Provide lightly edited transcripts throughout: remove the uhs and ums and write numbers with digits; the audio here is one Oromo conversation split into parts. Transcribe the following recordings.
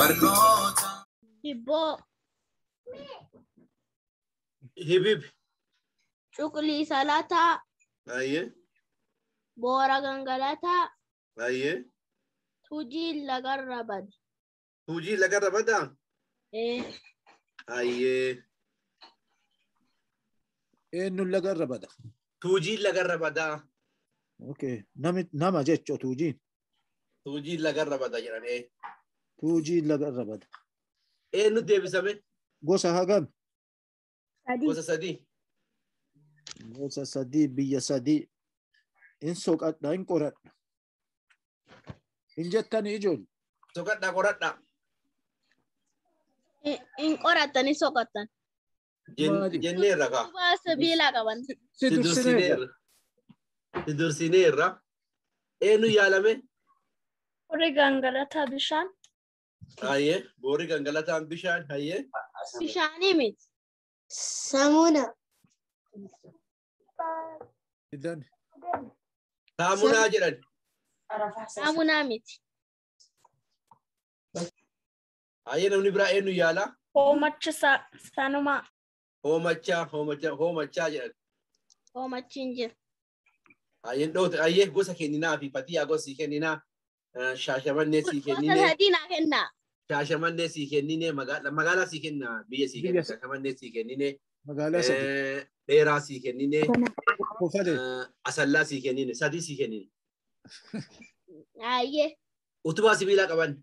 Barnoota. Hibboo. Hibib. Cuquliisa lataa. Ayyee. Boora gangalataa. Ayyee. Tuujii lagarra bada. Tuujii lagarra badaa? Ayyee. Eenyuun lagarra bada? Tuujii lagarra badaa. Okay. Nama jechuun tuujiin. Tuujii lagarra bada jedhamee. Tuujiin lagarra bada. Eenyu deebisame? Gosa hagam? Gosa sadii. Gosa sadii biyya sadii. In soqadha in qoradha. In jettani ijoollee. Soqadha qoradha. In qorattan in soqattan. Jenneerra kaa. Utubaa sibiilaa qaban. Si dursineerra. Si dursineerra. Eenyu yaalame? Boorri gangalataa bishaan. Hayyee. Boorri gangalataan bishaan. Hayyee. Bishaanii miti. Saamuna. Saamunaa jedhan. Saamunaa miti. Hayyee namni biraa eenyu yaala? Hoomacha sanumaa. Hoomachaa hoomachaa jedhan. Hoomachi hin jiru. Hayyeen dhoote hayyee gosa kenninaa fi fatiyaa gosa sii kenninaa. Shaashamannee sii kenninee. Gosa sadii naa kennaa. Shaashamannee sii kenninee magaalaa sii kennaa biyya sii kenna shaashamannee sii kenninee. Magaalaa sadii. Dheeraa sii kenninee. Asallaa sii kenninee sadii sii kenninee. Hayyee. Utubaa sibiilaa qaban.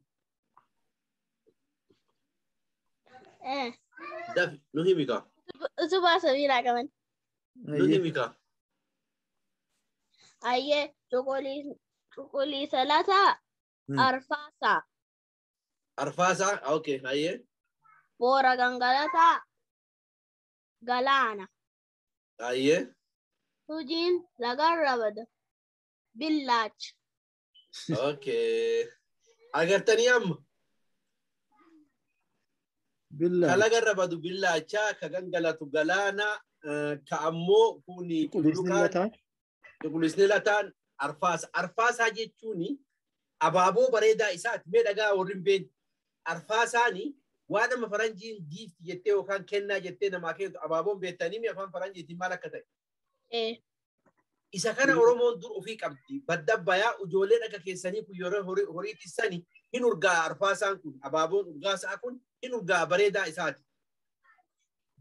Daf nu himi kaa. Utubaa sibiilaa qaban. Nu himi kaa. Hayyee cuquliisa lataa. Arfaasaa. Arfaasaa okay hayyee. Boora gangalataa. Galaana. Hayyee. Tuujiin lagarra bada. Billaacha. Okay. Agartanii amma. Billaacha. Ka lagarra badu billaacha, ka gangalatu galaana, ka ammoo kuni cuquliisni lataan arfaasa. Arfaasaa jechuun abaaboo bareedaa isaati. Mee dhagaa warri hin beekne. Arfaasaani waan amma faranjiin giifti jettee yookaan kennaa jettee namaa kennitu abaaboon beektanii mi afaan faranjiitiin maal akka ta'e? Isa kana Oromoon dur ofii qabdi. Badda bayaa ijoolleen akka keessanii kun yeroo horii tissani hin urgaa arfaasaan kun abaaboon urgaasaa kun hin urgaa bareedaa isaati.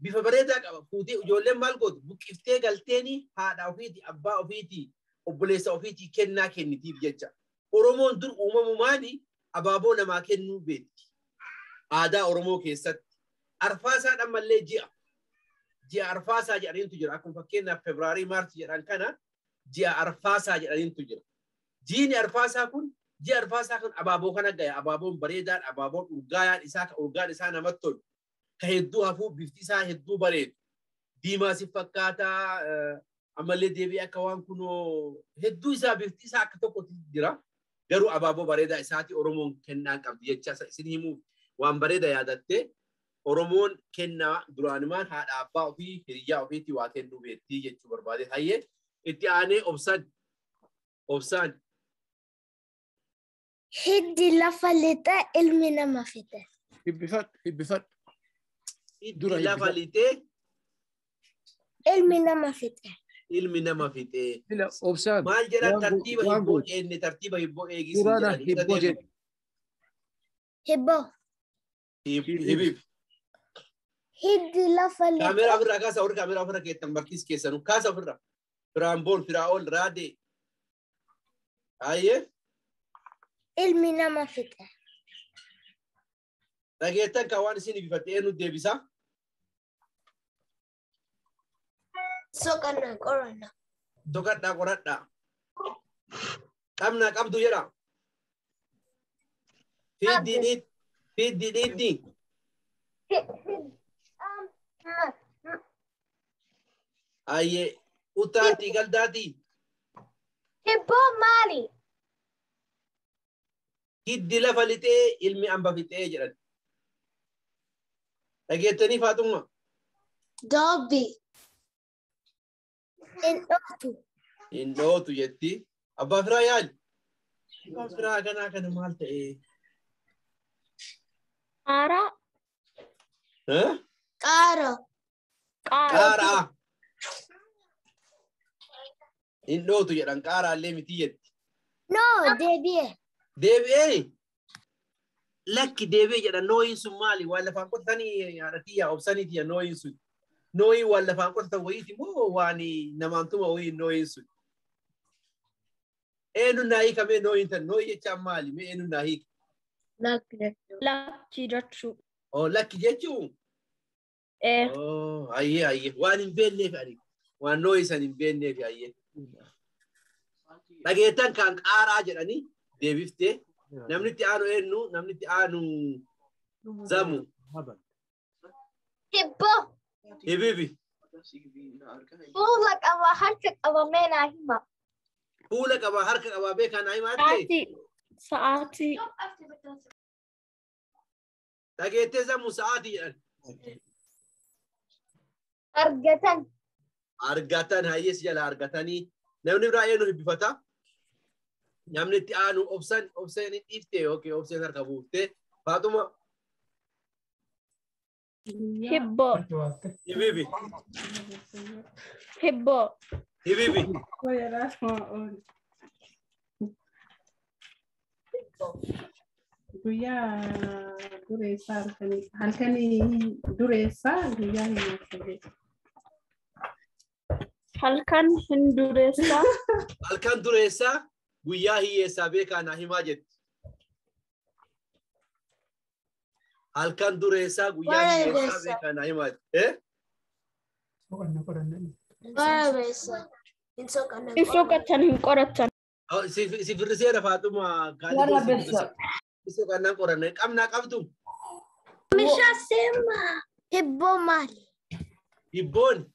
Bifa bareedaa qaba. Fuutee ijoolleen maal gootu? Buqqiftee galteeni haadha ofiiti, abbaa ofiiti, obboleessa ofiiti kennaa kennitiif jecha. Oromoon dur uumamumaani abaaboo namaa kennuu beekti. Aadaa Oromoo keessatti. Arfaasaan ammallee ji'a. Ji'a arfaasaa jedhaniintu jira. Akkuma fakkeenyaaf Febraarii Maarchi jedhan kana ji'a arfaasaa jedhaniintu jira. Jiini arfaasaa kun ji'a arfaasaa kun abaaboo kana gaya. Abaaboon bareedaan, abaaboon urgaayaan isaa ka urgaan isaa namatti tolu. Ka hedduu hafuu bifti isaa hedduu bareedu. Diimaa si fakkaataa ammallee deebi'ee akka waan kunoo hedduu isaa bifti isaa akka tokkotti jira. Garuu abaaboo bareedaa isaati Oromoon kennaa qabdi jecha isin himuuf waan bareeda yaadattee Oromoon kennaa duraanumaan haadha abbaa ofii hiriyyaa ofiitti waa kennuu beektii jechuu barbaade. Hayyee itti aanee obsaan. Hiddi lafa lixee ilmi nama fixe. Hibbifadhu. Hiddi lafa lixee. Ilmi nama fixe. Ilmi nama fixe. Obsaan. Maal jedhan tartiiba hibboo jenne tartiiba hibboo eegisiin jedhan. Hibboo jedhe. Hibboo. Hibib. Hiddi lafa lixee. Kaameraa ofirraa kaasa warri kaameraa ofirra keettan bartiis keessanuu kaasa ofirra. Firaanboon, Firaa'ol, Raadee. Hayyee. Ilmi nama fixe. Dhageettan kan waan isin ibifatte eenyu deebisaa? Soqannaa qorannaa. Soqadhaa qoradhaa. Qabnaa qabdu jedha. Fiddi dhiitti. Hayyee utaaltii galdaatii. Hibboo maali? Hiddi lafa lixee ilmi hamba fixee jedhan. Dhageettanii Faaxummaa? Doobbi. Hin dhootu. Hin dhootu jetti. Abbaa firaa yaali. Abbaa firaa kanaa kana maal ta'ee? Qaaraa. Qaara. Qaaraa. Hin dhootu jedhan qaaraallee miti jetti. No, deebi'e. Deebi'ee lakki deebi'ee jedhan nooyiin sun maali? Waan lafaan qotatanii haadhatiyyaa obsaniitiyya nooyiin sun. Nooyiin waan lafaan qotatan wayiiti moo waan namaantuma wayiin nooyiin sun? Eenyu naa hiika mee nooyiin tan nooyi jechaan maali? Mee eenyu naa hiika? Lakki jechuu. Oh, lakki jechuun? Oh, ayyee ayyee waan hin beekneef ani waan nooyi san hin beekneef ayyee. Dhageettan kan qaaraa jedhanii deebiftee namni itti aanu eenyu namni itti aanu zamu. Hibboo. Hibibi. Fuula qaba harka qaba mee naa hima. Fuula qaba harka qaba beekaa naa himaa ta'e. Sa'aatii. Dhageettee zamu sa'aatii jedhan. Argatan. Argatan hayyees jala argatanii namni biraa eenyu hibbifata? Namni itti aanu obsan obseen hin dhiifte yookiin obseen harka buuftee Faaxuma. Hibboo. Hibibi. Hibboo. Hibibi. Guyyaa dureessaa halkanii dureessaa guyyaa hiyyeessaa. Halkan hin dureessaa. Halkan dureessaa guyyaa hiyyeessaa beekaa naa himaa jetti. Halkan dureessaa guyyaa hiyyeessaa beekaa naa himaa jetti. Hin soqatan hin qoratan. Si firriseera Faaxuma. Soqannaan qoranne qabnaa qabdu. Meeshaa seemaa. Hibboo maali? Hibboon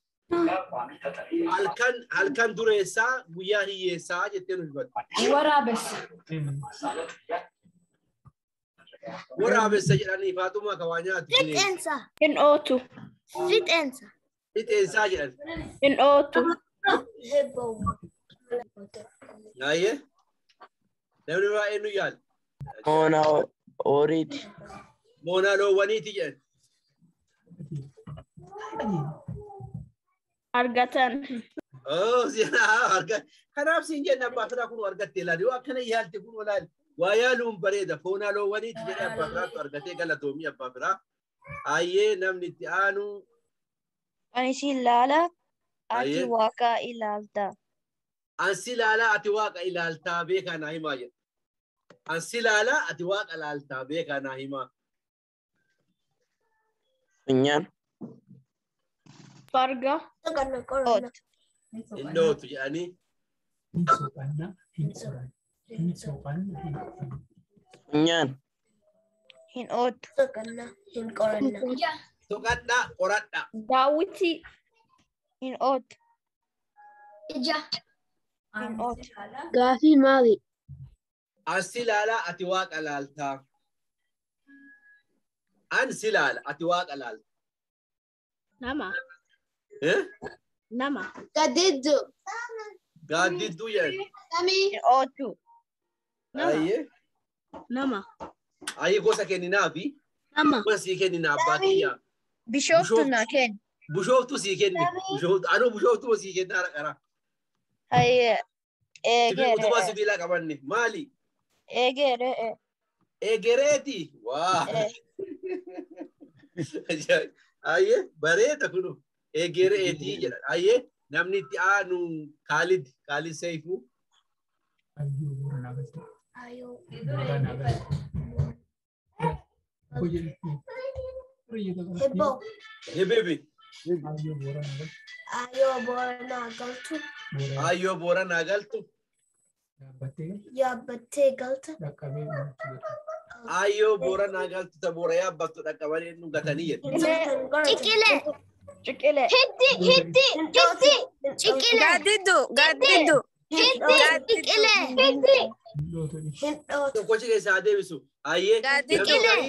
halkan dureessaa guyyaa hiyyeessaa jettee nu himattu. Waraabessa. Waraabessa jedhanii Faaxuma ka waa nyaatu. Fixeensa. Hin ootu. Fixeensa. Fixeensaa jedhan. Hin ootu. Hibboo. Ayyee. Namni biraa eenyu yaala? Moonaa horiiti. Moonaa loowwaniiti jedhan. Argatan. Kanaaf siin jenna abbaa firaa kun argattee ilaali. Yoo akkana yaalte kun olaali. Waa yaaluun bareeda. Foonaa loowwaniiti jedhee abbaa firaatu argatee galatoomii abbaa firaa. Ayyee namni itti aanu. Ani si ilaala ati waaqa ilaalta. Ansi ilaalaa ati waaqa ilaaltaa beekaa naa himaa jedha. Ansi ilaalaa ati waaqa ilaaltaa beekaa naa himaa. Funyaan. Farga. Hin dhootu jedhanii. Funyaan. Hin ootu. Soqadhaa qoradhaa. Daawwitii. Hin ootu. Ija. Hin ootu. Gaafii maali? Ansi ilaalaa ati waaqa ilaaltaa. Ansi ilaala ati waaqa ilaalta. Nama. Nama. Gaaddidduu. Gaaddidduu jedhan. Hin ootu. Ayyee. Nama. Ayyee gosa kenninaafi. Nama. Gosa sii kennina abbaa kiyyaa. Bishooftu naa kenni. Bishooftu sii kenni. Anuu bishooftu sii kenna hara qara. Hayyee. Eegeree. Utubaa sibiilaa qabanne maali? Eegeree. Egereeti. Waa. Ayyee bareeda kunu. Egereetii jedhan. Ayyee namni itti aanu Kaalid Kaalid Seifuu. Hibboo. Hibibi. Ayyoo booranaa galtu. Ayyoo booranaa galtu. Yaabbattee galta. Ayyoo booranaa galtu ta boora yaabbattu dhaqqabanii nu gatanii jedhu. Ciqilee. Ciqilee. Hiddi hiddi hiddi. Ciqilee. Gaaddidduu gaaddidduu. Hiddi ciqilee. Hiddi. Hin dhootu. Tokkochi keessaa deebisu. Ayyee. Ciqilee.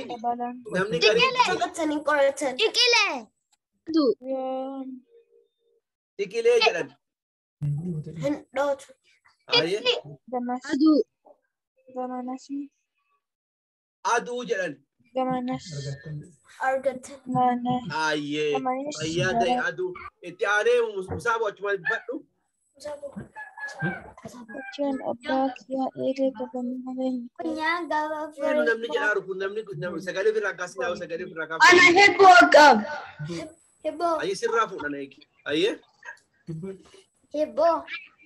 Namni gariin. Soqatan hin qoratan. Ciqilee. Ciqilee jedhan. Hin dhootu. Ayyee. Aduu. Aduu jedhan. Gamanas. Argatan. Ayyee. Fayyaa ta'e aduu. Itti aanee musaaboo achuma dubbadhu. Jechuun abbaa kiyyaa eegee qaban malee. Funyaan qaba. Eenyu namni jedhaaru kun namni sagalee ofirraa kaasinaa sagalee ofirraa kaafna. Ana hibboo qaba. Hibboo. Ayyee sirraa fuudhan eegi. Ayyee. Hibboo.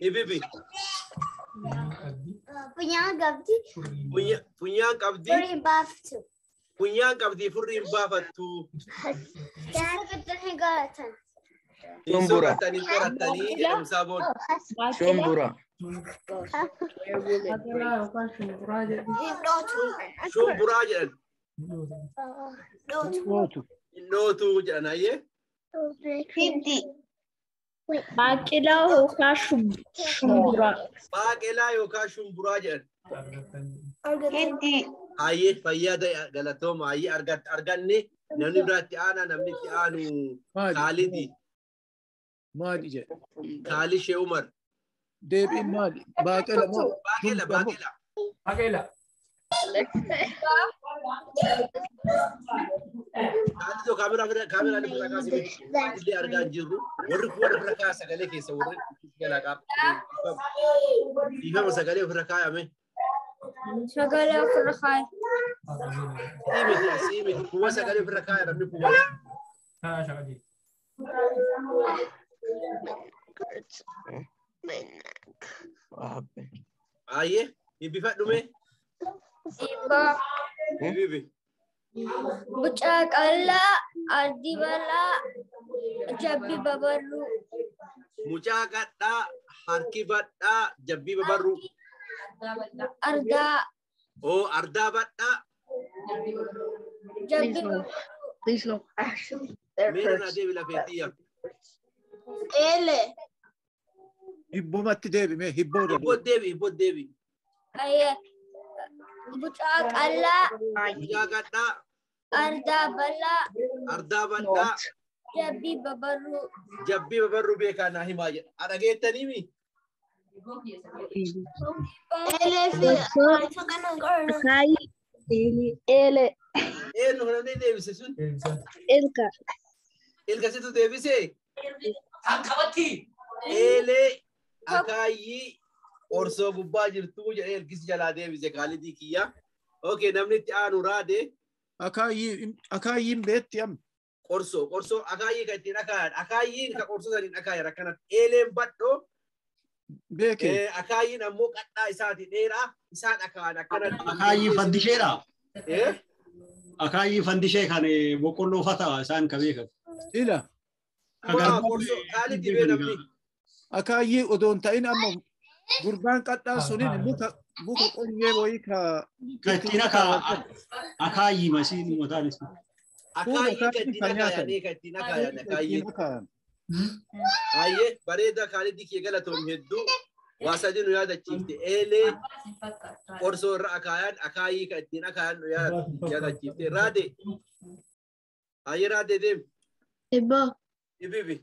Ibibi. Funyaan qabdi. Funyaan qabdi. Furiin baaftu. Funyaan qabdi furrii hin baafattu. Soqottan hin qoratan. Hin soqottan hin qorattanii jedha musaaboon. Shumbura. Baaqelaa yookaan shumburaa jedhu. Hin dhootu. Shumburaa jedhan. Dhootu. Hin dhootu jedhan ayyee. Hiddi. Baaqelaa yookaan shumburaa. Baaqelaa yookaan shumburaa jedhan. Hiddi. Ayyee fayyaa ta'e galatooma ayyee arganne namni biraatti aanaa namni itti aanu Kaalidi. Maali jedha? Kaali Shee Umar. Deebiin maali? Baaqela moo? Baaqela baaqela. Baaqela. Kaalidoo kaameraa kaameraan ofirraa kaasee illee argaa hin jirru. Warri kun warra ofirra kaaya sagalee keessa warri jalaa qabu. Dhiifama sagalee ofirra kaayame. Sagalee ofirra kaaya. Sii miti sii miti kuwa sagalee ofirra kaaya namni kuwa. Ayyee hibbifadhu mee. Hibboo. Hibbibi. Mucaa qal'aa, ardii bal'aa, jabbii babarruu. Mucaa qadhaa, harki badhaa, jabbii babarruu. Ardaa. Oo ardaa badhaa. Jabbii babarruu. Please no. Meera naa deebi lafeetiyya. Eelee. Hibbumatti deebi mee hibboo Hibboo deebi hibboo deebi. Ayyee. Mucaa qal'aa. Mucaa qadhaa. Ardaa bal'aa. Ardaa bal'aa. Jabbii babarruu. Jabbii babarruu beekaa naa himaa jedha. Dhageettanii mi? Eelee fi soqottan hin qoratan. Eelee. Eenyu kan namni deebise sun? Ilka. Ilka situ deebise? Eelee akaayyii qorsoo gubbaa jirtu jedhee ilkisi jalaa deebise Kaalidii kiyya. Okay namni itti aanu raade. Akaayyiin beetti amma. Qorsoo qorsoo akaayyii kan ittiin akaayan akaayyiin kan qorsoo saniin akaayan akkanatti eeleen badhoo. Beekee. Akaayyiin ammoo qadhaa isaati dheeraa isaan akaayan akkanatti. Akaayyii fandisheedha. Akaayyii fandishee kan boqqolloo fataa isaan ka beekan. Ila. Kaalidii bee namni. Akaayyii odoo hin ta'in amma gurbaan qadhaa suniin muka muka qonyee wayii ka. Kan ittiin akaayyii masiin mataan isaa. Akaayyii kan ittiin akaayanii kan ittiin akaayan akaayyii. Ayyee bareeda Kaalidii kee galatoom hedduu waa sadii nu yaadachiifte eelee qorsoo irra akaayan akaayyii kan ittiin akaayan nu yaadachiifte raade. Ayyee raade deem. Hibboo. Ibibi.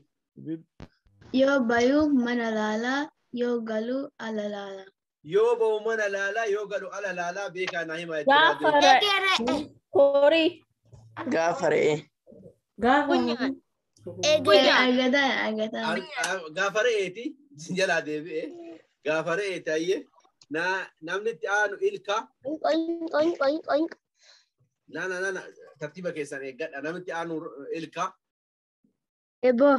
Yoo bayuu mana laalaa yoo galuu ala laalaa. Yoo ba'u mana laalaa yoo galu ala laalaa beekaa naa himaa Gaafa re'ee. Horii. Gaafa re'ee. Gaafa. Eegee. Argatan argatan. Gaafa re'eeti jalaa deebi'e. Gaafa re'eeti ayyee. Namni itti aanu ilka. Oink oink oink oink. Na na na tartiiba keessan eeggadha. Namni itti aanu ilka. Hibboo.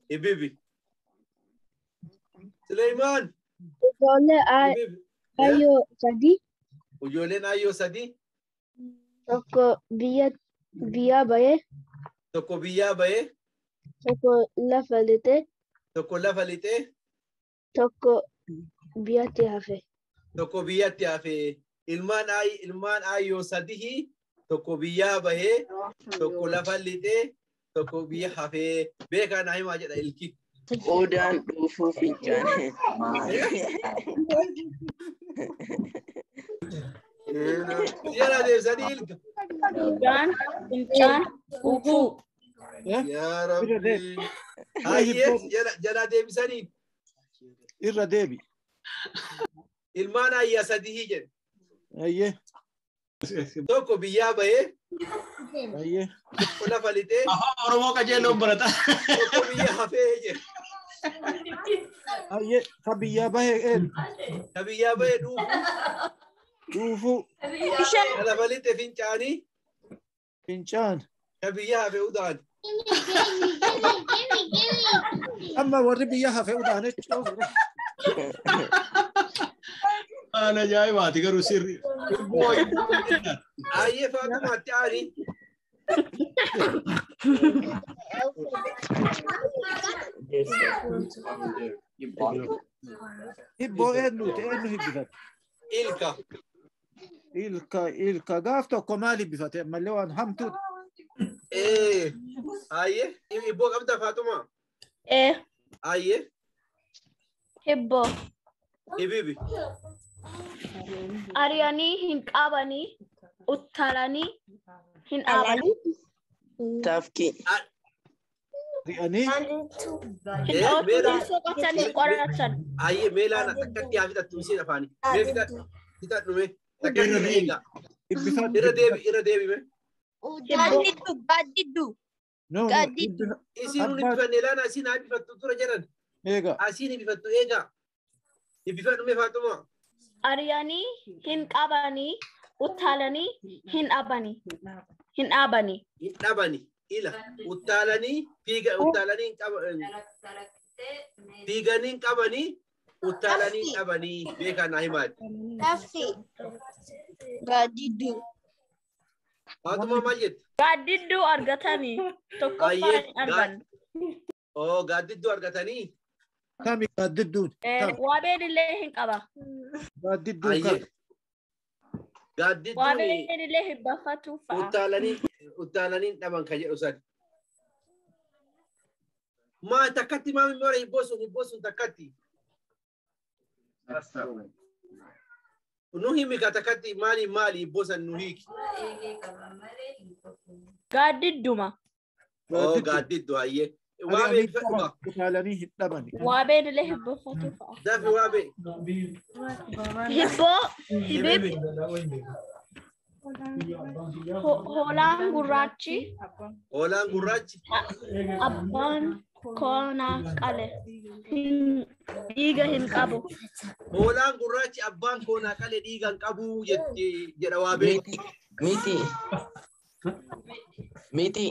Ibibi. Suleiman. Ijoollee ayyoo sadii. Ijoolleen ayyoo sadii. Tokko biyyaa bahee. Tokko biyyaa bahee. Tokko lafa lixee. Tokko lafa lixee. Tokko biyyatti hafe. Tokko biyyatti hafe. Ilmaan ayyoo sadii tokko biyyaa bahee. Tokko lafa lixee. Tokko biyya hafee. Beekaa naa himaa jedha ilki. Odaan dhuufuu fincaane. Jala deebisanii ilka. Odaan fincaan dhuufuu. Yaa Rabbi. Hayyee jala deebisanii. Irra deebi. Ilmaan ayyaa sadii jedhe. Hayyee. Tokko biyyaa bahee. Ayyee. Tokko lafa lixee. Afaan Oromoo qajeeloon barata. Tokko biyya hafee jedhe. Ayyee ka biyyaa bahee eenyu? Ka biyyaa bahee dhuufu. Dhuufuu. Ka lafa lixe fincaanii. Fincaan. Ka biyya hafe udaan. Amma warri biyya hafe udaan jechuudha. Waan ajaa'ibaati garuu sirri. Ayyee Faaxumaatti aani. Hibboo eenyuti eenyu hibbifate? Ilka. Ilka ilka gaaf tokko maal hibbifate ammallee waan hamtuudha. Ee ayyee hibboo qabda Faaxumaa? Ee. Ayyee. Hibboo. Hibibi. Ari'anii hin qabanii utaalanii hin dhaabanii. Tafkii. Ari'anii. Hin oolchanii soqotan hin qoratan. Ayyee meelaan takkatti haa fixattu isiin afaani. Mee fixadhu fixadhu mee takkatti eega. Irra deebi irra deebi mee. Gaaddidduu gaaddidduu. Gaaddidduu. Isiin nun hibbifanne laana isiin haa hibbifattu dura jedhan. Eega. Asiin hibbifattu eega. Hibbifadhu mee Faaxumaa. Ari'anii hin qabanii utaalanii hin dhaabanii. Hin dhaabanii. Hin dhabani ila utaalanii fiiga utaalanii hin qaban fiiganii hin qabanii utaalanii hin dhabanii beekaa naa himaati. Tafkii. Gaaddidduu. Faaxumaa maal jette? Gaaddidduu argatanii tokkoffaa hin argan. Oo gaaddidduu argatanii. Kami gaaddidduun? Waabeen illee hin qaba. Gaaddidduun kami? Gaaddidduun Waabeen illee hin baffatu fa'a. utaalanii utaalanii hin dhaban kan jedhu san. Maa takkatti maami mara hibboo sun hibboo sun takkatti. Nu himi ka takkatti maali maali hibboo san nu hiiki. Gaaddidduma. Oo gaaddidduu ayyee. Waabee bifadhu ka. Utaalanii hin dhabani. Waabeen illee hin baffatu fa'a. Dafi waabee. Hibboo hibib hoolaan gurraachi Hoolaan gurraachi. abbaan koonaa qale dhiiga hin qabu. Hoolaan gurraachi abbaan koonaa qale dhiiga hin qabu jetti jedha waabee. Miti. Miti.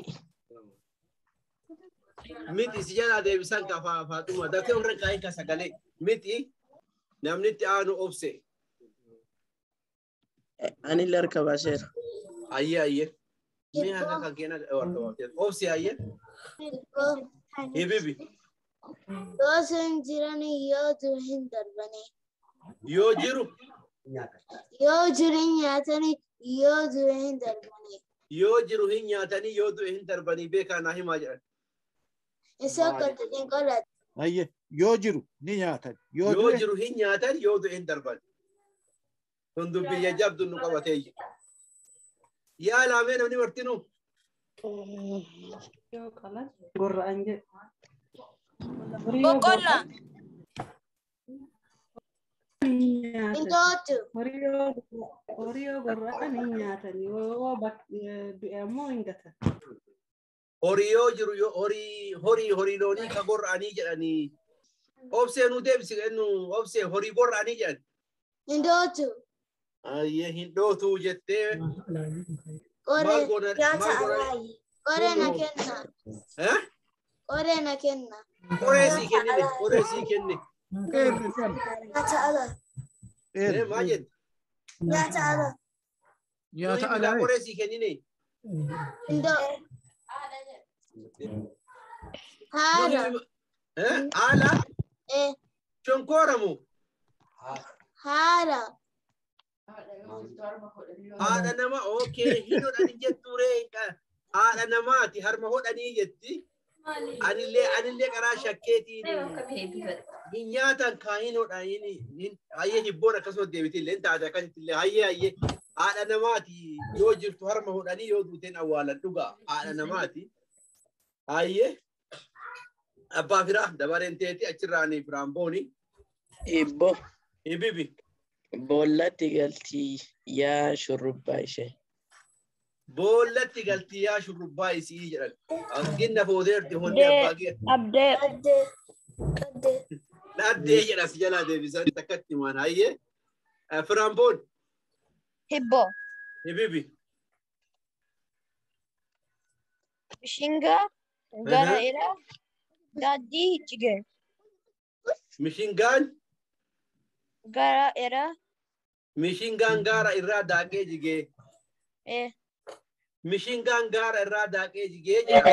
Miti si jalaa deebisan ka Faaxuma. Daftee warra kaa'in ka sagalee. Miti namni itti aanu obse. Ani illee harka baaseera. Ayyee ayyee. Mee harka kan keena harka baafte. Obse ayyee. Hibibi. Yoo sun jiranii yoo jiru hin darbanii. Yoo jiru. Yoo jiru hin nyaatanii yoo jiru hin darbanii. Yoo jiru hin nyaatanii yoo du'e hin darbanii beekaa naa himaa jedhan. Isa qote hin qolatu. Ayyee yoo jiru ni nyaatan. Yoo jiru hin nyaatan yoo du'e hin darban. Kun dubbii jabdu nu qabatee jira. Yaa laamee namni martinuu. Boqqolloo. Hindootu. Horii yoo gorra'an hin nyaatan yoo du'e ammoo hin gatan. Horii yoo jiru yoo horii horii horii loonii ka gorra'anii jedhanii. Obsee nu deebisi nu obsee horii gorra'anii jedhan. Hindootu. Ayyee hin dhootu jettee. Qoree Maal goona nyaata maal goona alaayi. Qoree na kenna. eh? Qoree na kenna. Qoree sii kennine qoree sii kenne. Nyaata alaa. Eh maal jette? Nyaata alaa. Nyaata Nuyi bilaa alaa. qoree sii kennine. Hindoo. Haala. Eh haala Eh shonkooramu haala. haadha nama okay hin hodhani jetturee haadha namaati harma hodhanii jetti. Anillee anillee karaa shakkeetiin hin nyaatan kaa hin hodhaniin hayyee hibboon akkasuma deebiti illee hin taate akkasitti illee hayyee hayyee haadha namaati yoo jirtu harma hodhanii yoo duuteen awwaalan dhugaa haadha namaati. Hayyee abbaa firaa dabareen teeti achirraanii firaan booni. Hibboo. Hibibi. Boollatti galtii yaa shurrubbaa ishee. Boollatti galtii yaa shurrubbaa isii jedhan. Hanqinna footeerti honni abbaa kee. Abdee. Addee jedha si jalaa deebisan takkatti himan hayyee. Firaamboon. Hibboo. Hibibi. Mishingaa gara irraa daaddii jige. Mishingaan Gara irraa. Mishingaan gaara irraa daaqee jigee. Mishingaan gaara irraa daaqee jigee jedha.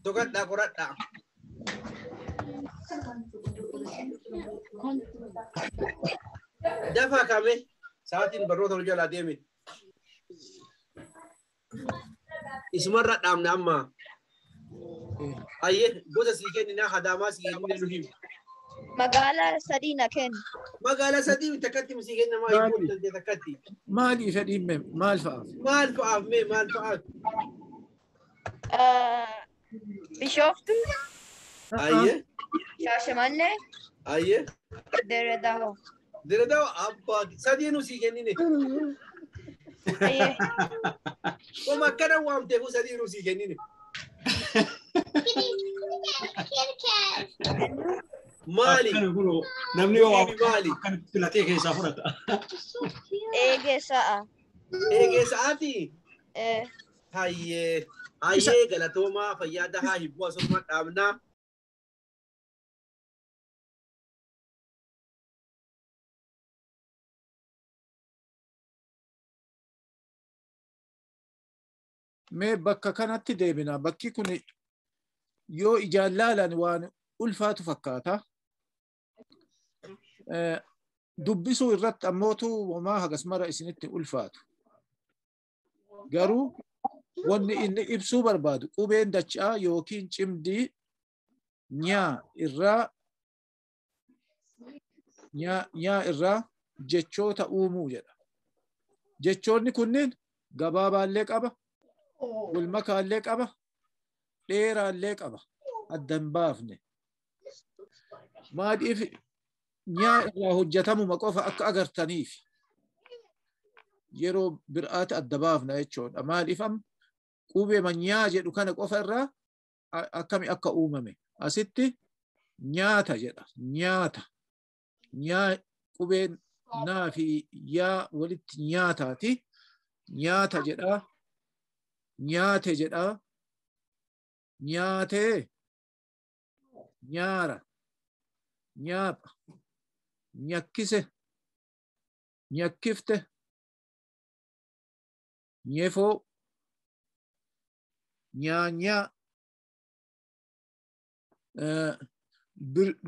Soqadhaa qoradhaa. Dafaa kame sa'aatiin barnoota ol jalaa deeme. Isumarra dhaabna amma. Ayyee gosa sii kenninaa hadaamaa sii kenninee nu himu. Magaalaa sadii na kenni. Magaalaa sadii takkatti sii kenna maa himu dandee takkatti. Maali fedhiin mee maal fa'aaf? Maal fa'aaf mee maal fa'aaf? Bishooftuu. Ayyee. Shaashamannee. Ayyee. Dirre Dawa. Dirre Dawa abbaa sadii nu sii kennine. Ayyee. Kuma akkana waamteefu sadii nu sii kennine. Maali? Namni yoo akkanatti filatee keessaa fudhata. Eegee sa'a. Eegee sa'aati? Hayyee. Hayyee galatoomaa fayyaa dahaa hibboo asuma dhaabnaa. Mee bakka kanatti deebina. Bakki kun yoo ijaan laalan waan ulfaatu fakkaata. Dubbisuu irratti ammootu homaa hagas mara isinitti ulfaatu. Garuu wanni inni ibsuu barbaadu qubeen dachaa yookiin cimdii nyaa irraa jechoota uumuu jedha. Jechoonni kunneen gabaabaallee qaba, walmakaallee qaba, dheeraallee qaba. Addan baafne. Maaliif nyaa irraa hojjetamuma qofa akka agartaniif yeroo biraatti adda baafna jechuudha. Maaliif amma qubee nyaa jedhu kana qofa irraa akkami akka uumame. Asitti nyaata jedha. Nyaata. Nyaa qubeen naa fi yaa walitti nyaataati. Nyaata jedha. Nyaate jedha. Nyaatee. Nyaara. Nyaapha. Nyakkise. Nyakkifte. Nyefoo. Nyaanyaa.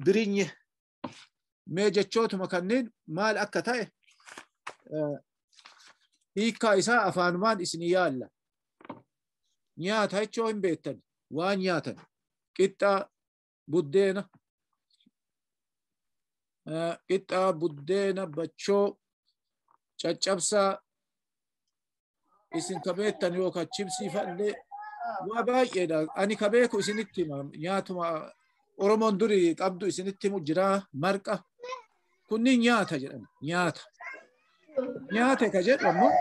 Birinye. Mee jechootuma kanneen maal akka ta'e hiikkaa isaa afaanumaan isinii yaalla. Nyaata jechuu hin beektan. Waan nyaatan. Qixxaa buddeena. Qixxaa buddeena bachoo caccabsaa isin ka beektan yookaan chibsii fa'illee waa baay'eedha. Ani ka beeku isinitti hima. Nyaatuma Oromoon durii qabdu isinitti himu jira marqa. Kunniin nyaata jedhama. Nyaata. Nyaate ka jedhu ammoo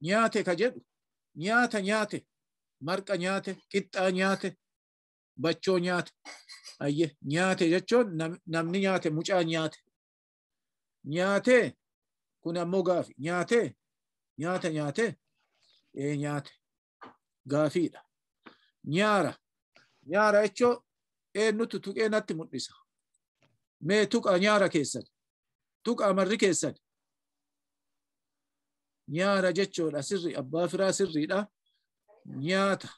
nyaate ka jedhu nyaata nyaate marqa nyaate qixxaa nyaate bachoo nyaate. Ayyee nyaate jechuun namni nyaate mucaa nyaate. Nyaatee kun ammoo gaafi nyaatee nyaata nyaatee nyaate gaafiidha. Nyaara. Nyaara jechuun eenyutu tuqee natti mul'isa. Mee tuqaa nyaara keessan. Tuqaa marri keessan. Nyaara jechuudha sirri abbaa firaa sirriidha. Nyaata.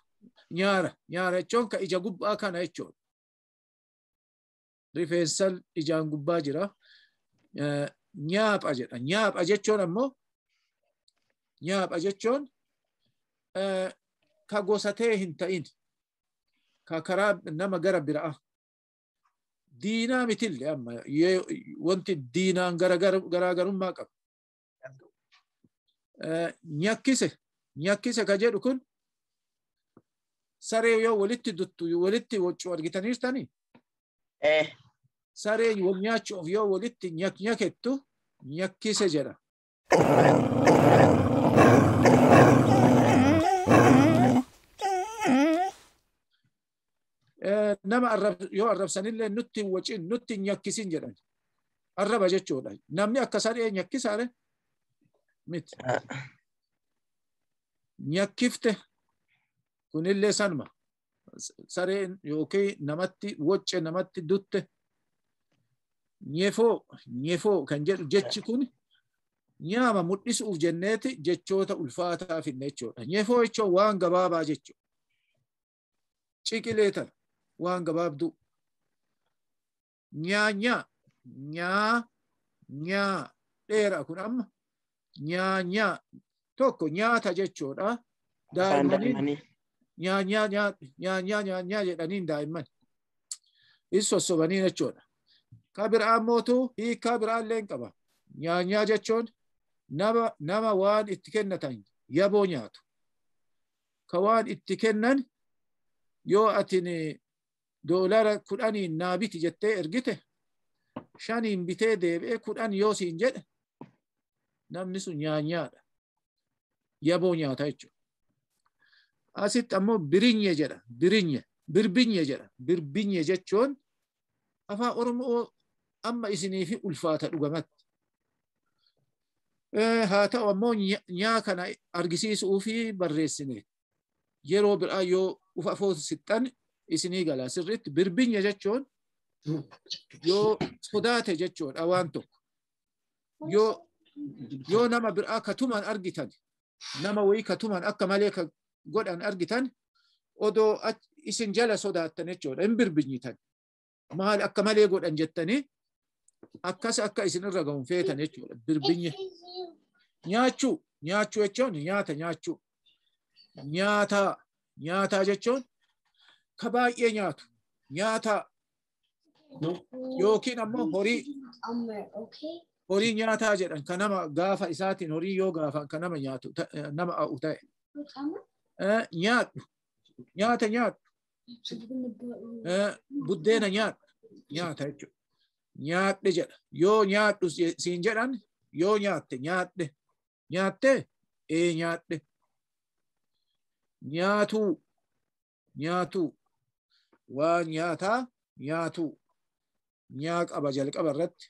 Nyaara. Nyaara jechuun ka ija gubbaa kana jechuudha. Rifeensa ijaan gubbaa jira. Nyaapha jedha. Nyaapha jechuun ammoo nyaapha jechuun ka gosatee hin ta'in. Ka karaa nama gara biraa. Diinaa mitillee amma wanti diinaan garaagarummaa qaba. Nyakkise. Nyakkise ka jedhu kun saree yoo walitti duttu walitti waccuu argitaniirtanii? Saree wal nyaachuuf yoo walitti nyakettu Nyakkise jedha. Nama yoo arrabsanillee nutti hin wacin nutti hin nyakkisin jedhan. Arraba jechuudha. Namni akka saree nyakkisaare miti. Nyakkifte kunillee sanuma. Sareen yookiin namatti wacce namatti dutte. Nyefoo nyefoo kan jedhu jechi kun nyaama mul'isuuf jenneeti jechoota ulfaataa finne jechuudha. Nyefoo jechuun waan gabaabaa jechuudha. Ciqilee tana waan gabaabduu. Nyaanyaa nyaa nyaa dheeraa kun amma nyaanyaa tokko nyaata jechuudha. Daa'immaniin nyaanyaa nyaanyaa nyaanyaa jedhaniin daa'imman. Is sossobanii jechuudha. Ka biraa mootuu hiikaa biraallee hin qaba. Nyaanyaa jechuun nama waan itti kennatan yaboo nyaatu. Ka waan itti kennan yoo atin $10 naa biti jettee ergite 5 bitee deebi'ee 10 yoo siin jedhe namni sun nyaanyaadha. Yaboo nyaata jechuudha. Asitti ammoo birinye jedha. Birinye. Birbinye jedha. Birbinye jechuun afaan Oromoo amma isiniif ulfaata dhugamatti. Haa ta'u ammoo nyaa kana argisiisuu fi barreessine yeroo biraa yoo ufa foosixan isinii gala sirriitti birbinye jechuun yoo sodaate jechuudha waan tokko. Yoo nama biraa katumaan argitan nama wayii katumaan akka malee ka godhan argitan odoo isin jala sodaattan jechuudha hin birbinyitan. Maal akka malee godhan jettanii akkas akka isin irra ga'uun feetan jechuudha birbinye. Nyaachuu nyaachuu jechuun nyaata nyaachuu. Nyaataa nyaataa jechuun ka baay'ee nyaatu nyaataa yookiin ammoo horii nyaataa jedhan ka nama gaafa isaatiin horii yoo gaafan ka nama nyaatu nama a'u ta'e. Nyaadhu nyaata nyaadhu buddeena nyaadhu nyaata jechuudha. Nyaadhe jedha yoo nyaadhu siin jedhan yoo nyaatte nyaadhe nyaatte ee nyaadhe. Nyaatuu nyaatuu waa nyaataa nyaatuu nyaa qaba jalqaba irratti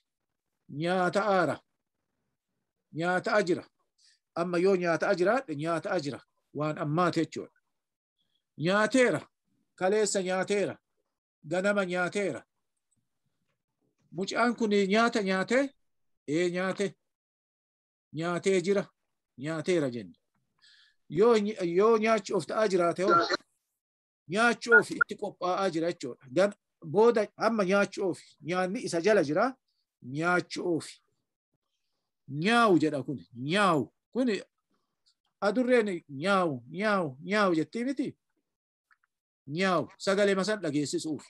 nyaata aara nyaata ajira amma yoo nyaata ajiraadhe nyaata ajira waan ammaati jechuudha. Nyaateera kaleessa nyaateera ganama nyaateera. Mucaan kun nyaata nyaatee ee nyaate nyaatee jira nyaateera jenna. Yoo nyaachuuf ta'aa jiraate hoo nyaachuuf itti qophaa'aa jira jechuudha. Booda amma nyaachuuf nyaanni isa jala jira nyaachuuf. Nyaawu jedha kun nyaawu kun adurreen nyaawu nyaawu nyaawu jettee miti nyaawu sagalee masan dhageessisuuf.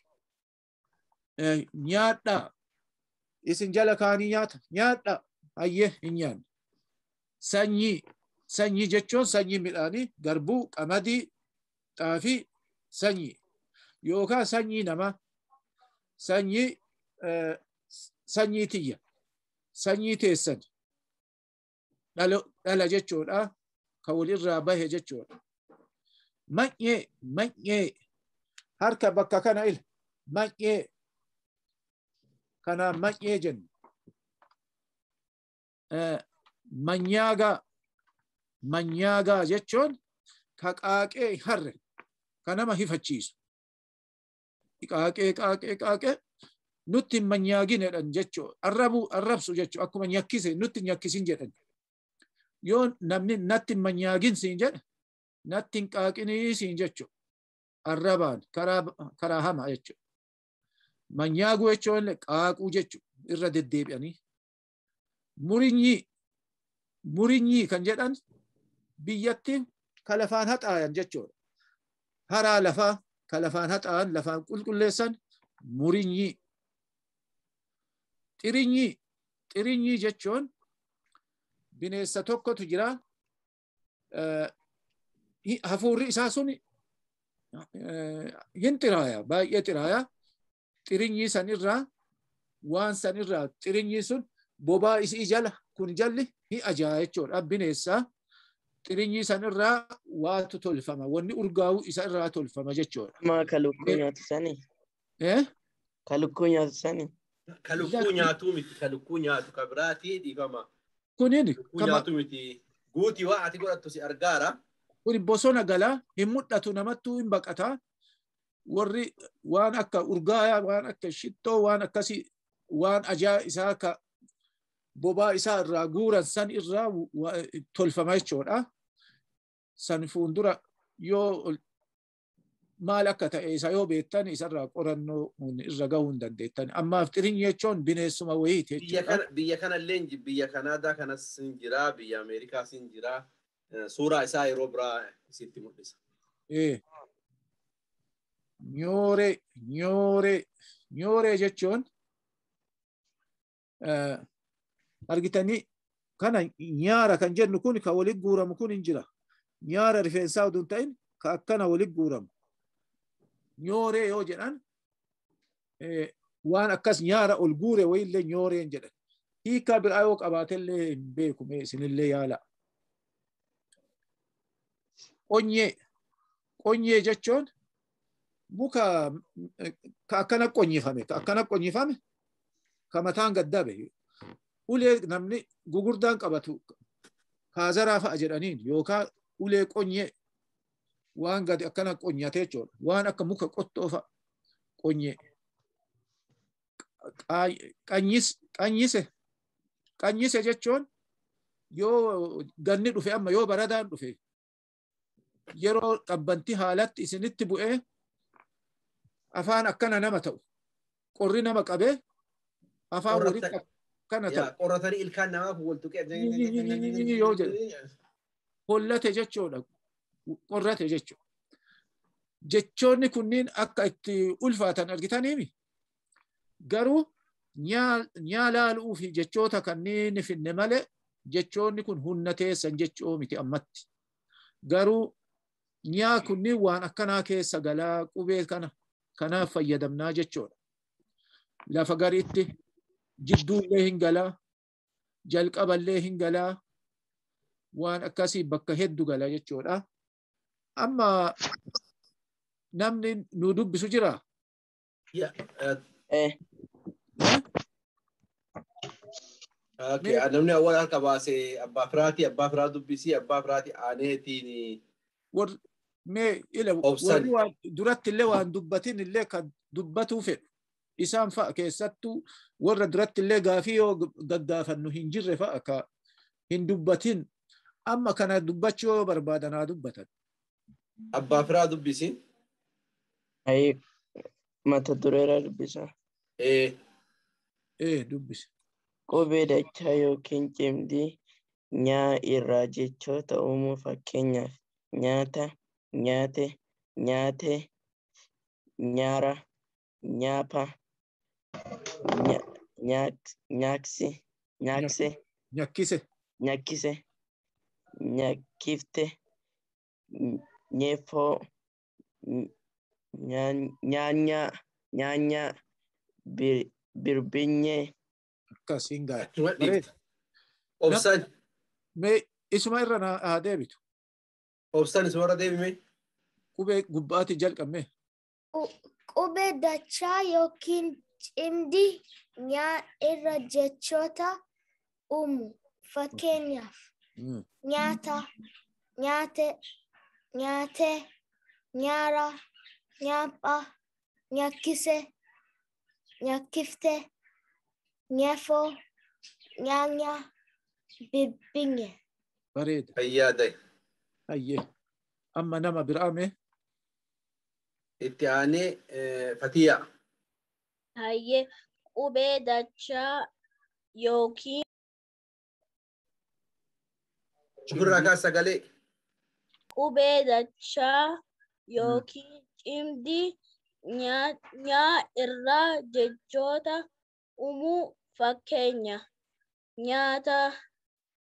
Nyaadhaa isin jala kaanii nyaata nyaadhaa hayyee hin nyaanne. Sanyii sanyii jechuun sanyii midhaanii garbuu qamadii xaafii sanyii yookaan sanyii namaa sanyii sanyii tiyya sanyii teessan dhala jechuudha ka walirraa bahe jechuudha. Manyee manyee harka bakka kana ila manyee kana manyee jenna. Manyaagaa manyaagaa jechuun ka qaaqee harre ka nama hifachiisu. Qaaqee qaaqee qaaqee nutti hin manyaagin jedhan jechuudha. Arrabsu jechuudha. Akkuma nyakkise nutti hin nyakkisin jedhan. Yoo namni natti hin manyaagin siin jedhe natti hin qaaqinii siin jechuudha. Arrabaan karaa hamaa jechuudha. Manyaaguu jechuun qaaquu jechuudha. Irra deddeebi'anii. Murinyii murinyii kan jedhan biyyatti ka lafaan haxaayan jechuudha. Haraa lafaa ka lafaan haxaayan lafaan qulqulleessan murinyii. Xirinyii xirinyii jechuun bineensa tokkotu jira. Hafuurri isaa sun hin xiraaya baay'ee xiraaya. Xirinyii san irraa waan san irraa xirinyii sun Bobaa isii jala kun jalli ni ajaa jechuudha. Bineensa xirinyii san irraa waatu tolfama. Wanni urgaa'u isa irraa tolfama jechuudha. Maa ka lukkuu nyaatu sani? Ka lukkuu nyaatu sani? Ka lukkuu nyaatuu miti. Ka lukkuu nyaatu ka biraatii dhiifama. Kunin Lukkuu nyaatu miti. Guutii waa ati godhattu si argaara. Kun bosona galaa hin mul'atu namattuu hin baqataa. Warri waan akka urgaayaa, waan akka shittoo, waan akkasii, waan ajaa isaa ka bobaa isaa irraa guuran san irraa tolfama jechuudha. San fuuldura yoo maal akka ta'e isa yoo beektan isarraa qorannoo irra gahuu hin dandeettan. Ammaaf xirinyi jechuun bineensuma wayiiti jechuudha. Biyya kanallee biyya Kanaadaa kanas hin jira, biyya Ameerikaas hin jira. Suuraa isaa yeroo biraa isitti mul'isa. Nyooree, nyooree, nyooree jechuun argitanii kana nyaara kan jennu kun ka walitti guuramu kun hin jira. Nyaara rifeensaa oduu hin ta'in ka akkana walitti guuramu. Nyooree yoo jedhan waan akkas nyaara ol guure wayiillee nyooreen jedhan. Hiikaa biraa yoo qabaatellee hin beeku mee isinillee yaala. Qonyee, qonyee jechuun muka ka akkana qonyifame, ka akkana qonyifame, ka mataan gaddabe. Ulee namni gugurdaan qabatu kaazaraa fa'a jedhaniin yookaan ulee qonyee waan gadi akkana qonyate jechuudha. Waan akka muka qottoo fa'a qonyee. Qanyise, qanyise jechuun yoo ganni dhufe amma yoo baradaan dhufe yeroo qabbanti haalatti isinitti bu'ee afaan akkana nama ta'u qorri nama qabee afaan walitti akkana ta'u. Qorratanii ilkaan namaa kun wal tuqee yoo jedhu hollate jechuudha. Qorrate jechuudha. Jechoonni kunniin akka itti ulfaatan argitaniimi. Garuu nyaa laaluu fi jechoota kanneen finne malee jechoonni kun humna teessan jechoo miti ammatti. Garuu nyaa kunniin waan akkanaa keessa galaa qubee kana kanaaf fayyadamnaa jechuudha. Lafa gariitti jidduullee hin galaa, jalqaballee hin galaa, waan akkasii bakka hedduu gala jechuudha. Amma namni nu dubbisu jiraa? Namni awwaal harka baasee abbaa firaatii, abbaa firaa dubbisii, abbaa firaatii aaneetiin. Mee ila warri waan duratti illee waan dubbatin illee kan dubbatuu fedhu isaan fa'a keessattuu warra duratti illee gaafii yoo gaggaafannu hin jirre fa'a ka hin dubbatin amma kana dubbachuu yoo barbaadan haa dubbatan. Abbaa firaa dubbisi. Ayi mata dureera dubbisa. Dubbisi. Qubee dachaa yookiin cimdii nyaa irraa jechoota uumuu fakkeenyaaf nyaata, nyaate, nyaate, nyaara, nyaapa, nyaaksi, nyaakse, nyakkise, nyakkise, nyakkifte, nyeefoo, nyaanyaa, nyaanyaa, birbinyee. Akkas hin gaari. Obsan. Mee isuma irra haa deebitu. Obsan isuma irra deebime. Qubee gubbaatti jalqabme. Qubee dachaa yookiin cimdii nyaa irra jechoota uumu. Fakkeenyaaf nyaata, nyaate, nyaate, nyaara, nyaapha, nyakkise, nyakkifte, nyeefoo, nyaanya, birbinye. Bareeda. Fayyaadai. Ayyee. Amma nama biraa mee? Itti aanee Fatiyaa. Hayyee qubee dachaa yookiin Ofirraa kaas sagalee. Qubee dachaa yookiin cimdii nyaa irraa jechoota uumuu fakkeenya nyaata.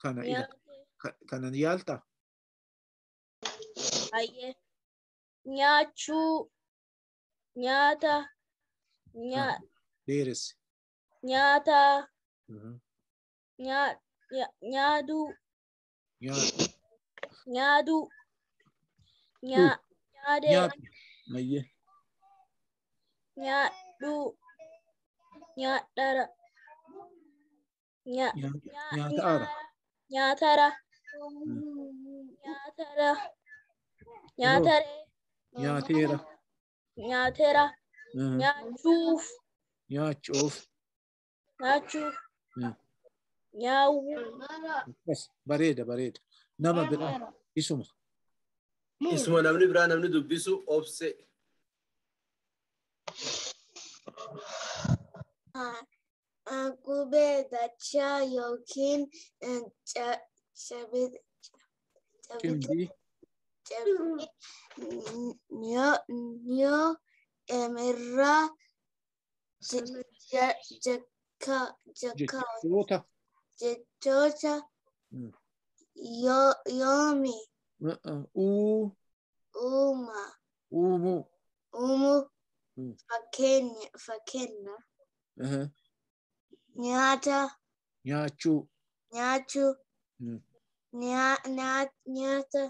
Kana ila kana yaaltaa? Hayyee nyaachuu, nyaata, Dheeresse. nyaata, Nyaaduu. Nyaadhu. Nyaaduu. Nyaadee. Nyaadhu. Ayyee. Nyaadhuu. Nyaadhara. Nyaataara. Nyaatara. Nyaatara. Nyaataree. Nyaateera. Nyaateera. Nyaachuuf. Nyaachuuf. Nyaachuuf. Nyaawuu. Akkas bareeda bareeda. Nama biraa isuma. Isuma namni biraa namni dubbisu obse. Qubee dachaa yookiin Cimdii. Niyoo irraa Jechoota. Jechoota yoomi. Uu. Uuma. Uumuu. Uumuu. Fakkeenya. Nyaata. Nyaachuu. Nyaachuu. Nyaata.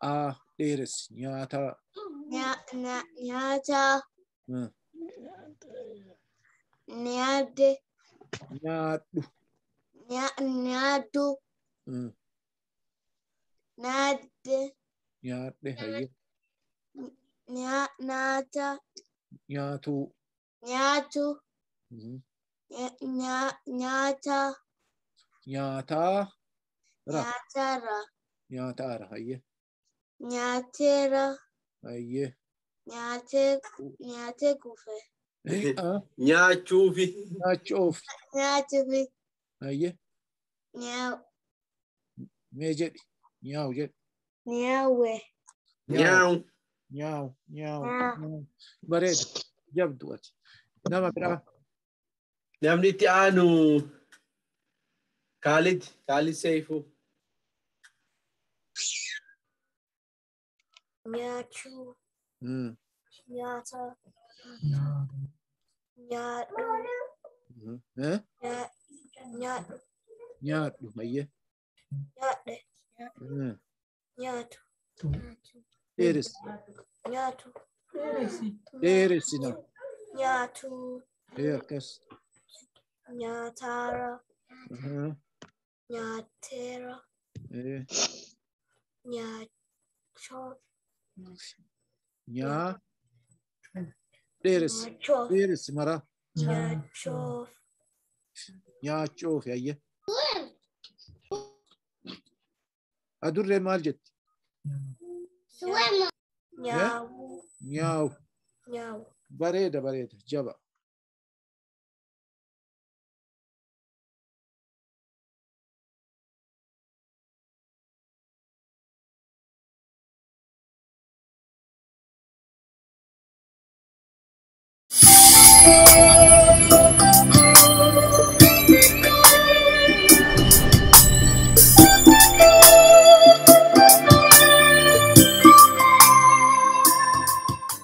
A dheeressi nyaata. Nyaata. Nyaadde. Nyaadhu. Nyaadhu. Nyaadde. Nyaadhe hayyee. Nyaata. Nyaatuu. Nyaatu. Nyaata. Nyaataa. Nyaatara. Nyaataara hayyee. Nyaateera. Hayyee. Nyaatee kufe. Nyaachuufi. Nyaachuuf. Nyaachuufi. Hayyee. Nyaaw. Mee jedhi. Nyaaw jedhi. Nyaawwe. Nyaaw. Nyaaw. Nyaaw. Bareeda. Jabdu ati. Nama biraa. Namni itti aanu Kaalid. Kaalid Seifuu. Nyaachuu. Nyaata. Nyaadhu. Nyaadhu. Nyaadhu hayyee. Nyaadhe. Nyaatu. Dheeressi. Nyaatu. Dheeressi nama. Nyaatu. Ee akkas. Nyaataara. Nyaateera. Nyaachoo. Nyaa. Dheeressi. Dheeressi maraa. Nyaachuuf. Nyaachuuf hayyee. Adurree maal jetti? Nyaawu. Nyaawu. Nyaawu. Bareeda bareeda jaba.